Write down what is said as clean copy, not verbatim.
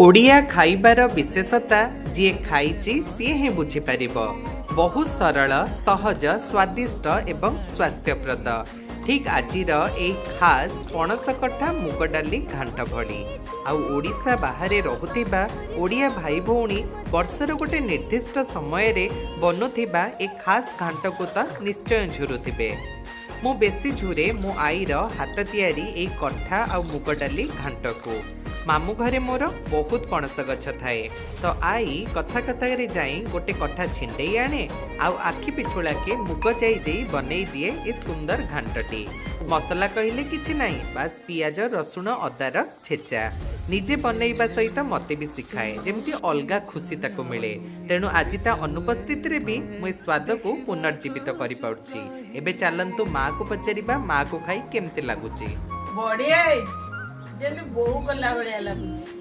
ଓଡ଼ିଆ ଖାଇବାର ବିଶେଷତା ଯିଏ ଖାଇଛି, ସିଏ ହିଁ ବୁଝିପାରିବ। ବହୁତ ସରଳ, ସହଜ, ସ୍ୱାଦିଷ୍ଟ ଏବଂ ସ୍ୱାସ୍ଥ୍ୟପ୍ରଦ। ଠିକ୍ ଆଜିର ଏଇ ଖାସ୍ ପଣସ କଠା ମୁଗ ଡାଲି ଘାଣ୍ଟ ଭଳି। ଆଉ ଓଡ଼ିଶା ବାହାରେ ରହୁଥିବା ଓଡ଼ିଆ ଭାଇ ଭଉଣୀ ବର୍ଷର ଗୋଟେ ନିର୍ଦ୍ଦିଷ୍ଟ ସମୟରେ ବନୁଥିବା ଏ ଖାସ୍ ଘାଣ୍ଟକୁ ତ ନିଶ୍ଚୟ ଝୁରୁଥିବେ। ମୁଁ ବେଶୀ ଝୁରେ ମୋ ଆଈର ହାତ ତିଆରି ଏଇ କଠା ଆଉ ମୁଗ ଡାଲି ଘାଣ୍ଟକୁ। ମାମୁଁ ଘରେ ମୋର ବହୁତ ପଣସ ଗଛ ଥାଏ ତ ଆଈ କଥା କଥାରେ ଯାଇ ଗୋଟେ କଠା ଛିଣ୍ଡେଇ ଆଣେ ଆଉ ଆଖି ପିଛୁଳାକେ ମୁଗ ଯାଇ ଦେଇ ବନେଇ ଦିଏ ଏ ସୁନ୍ଦର ଘାଣ୍ଟଟି। ମସଲା କହିଲେ କିଛି ନାହିଁ, ବାସ୍ ପିଆଜ, ରସୁଣ, ଅଦାର ଛେଚା। ନିଜେ ବନେଇବା ସହିତ ମତେ ବି ଶିଖାଏ, ଯେମିତି ଅଲଗା ଖୁସି ତାକୁ ମିଳେ। ତେଣୁ ଆଜି ତା ଅନୁପସ୍ଥିତିରେ ବି ମୁଁ ଏ ସ୍ୱାଦକୁ ପୁନର୍ଜୀବିତ କରିପାରୁଛି। ଏବେ ଚାଲନ୍ତୁ ମାଆକୁ ପଚାରିବା, ମାଆକୁ ଖାଇ କେମିତି ଲାଗୁଛି। ବଢିଆ ହେଇଛି, ଯେମିତି ବୋଉ କଲା ଭଳିଆ ଲାଗୁଛି।